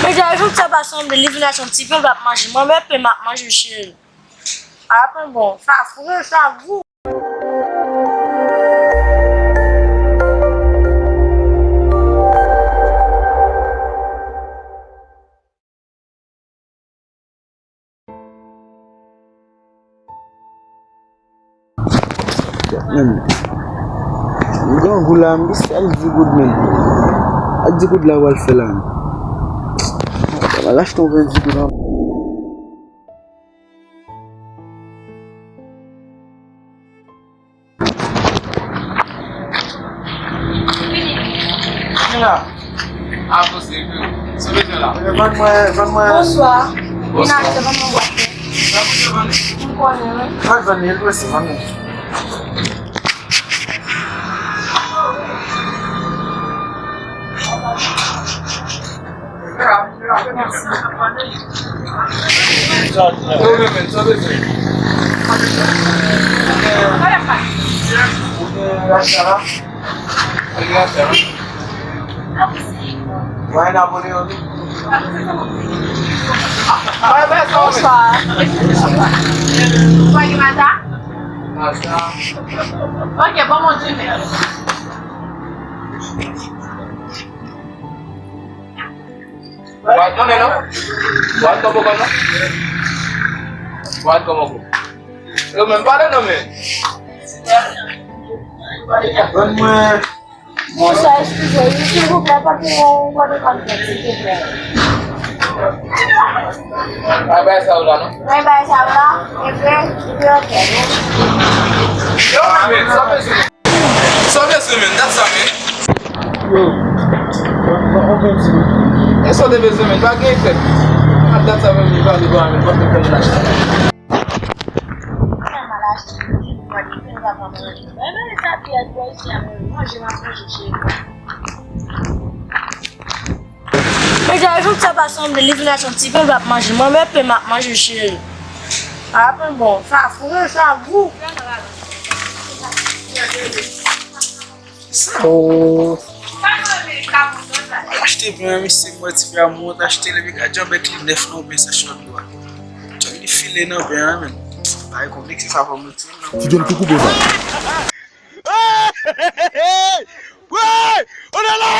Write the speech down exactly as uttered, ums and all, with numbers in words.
Men Jay, jouk sa pa sanble, li vin achte yon ti pen, l ap manje. Mwen menm, pen m ap manje, cheri. A pen bon, sa fre, sa gou. Men, m grangou la, m gen sèl di goud, men. Ak di goud la, w al fè la, men. M al achte yon grenn di goud an. Kila? A, posib. Sou bezwen la. Vann mwen, vann mwen. Bonswa. Vin achte, vann mwen bwat. Sa pou se vann? M konnen, wi. Vann, vann, li dwe se vann. Bonswa. Ou pa gen mata? Ok, bon, bon, di mèsi. Bwat mwen non? Bwat kòb ou konn non? Bwat kòb ou konn? Yo menm pale non men. Ban mwen. Monchè, eskize, wi, silvouplè, pa gen yon wòdepàn fèt, silvouplè. Bay bay sa yo la non? Bay bay sa yo la, epi, epi, ok. Yo, men, sa bezwen. Sa w bezwen, men? Dat sa, men. Yo. Ban, ban, ban, ban, ban. E sa w te bezwen, men? Pa gen efè. A dat sa, men, li pale, men, pa te fè l lache. Mwen mal achte, mwen te fè l pa manje. Mwen, men, sa pyès bò isi a, mwen, manje, m ap manje, cheri. Men, Jay, jouk sa pa sanble, li vin achte yon ti pen, l ap manje. Mwen, men, pen, m ap manje, cheri. A pen bon, sa fre, sa gou. Oh. Achte pen, misye, mwen ti frè a mwen, achte li, men gad jan bèk li nèf nan pen sa chòt dwa. Jan li file nan pen an, men. Bagay konplike, se sa fò mwen di. Ti John ki koupe sa. Wey! Oh là là!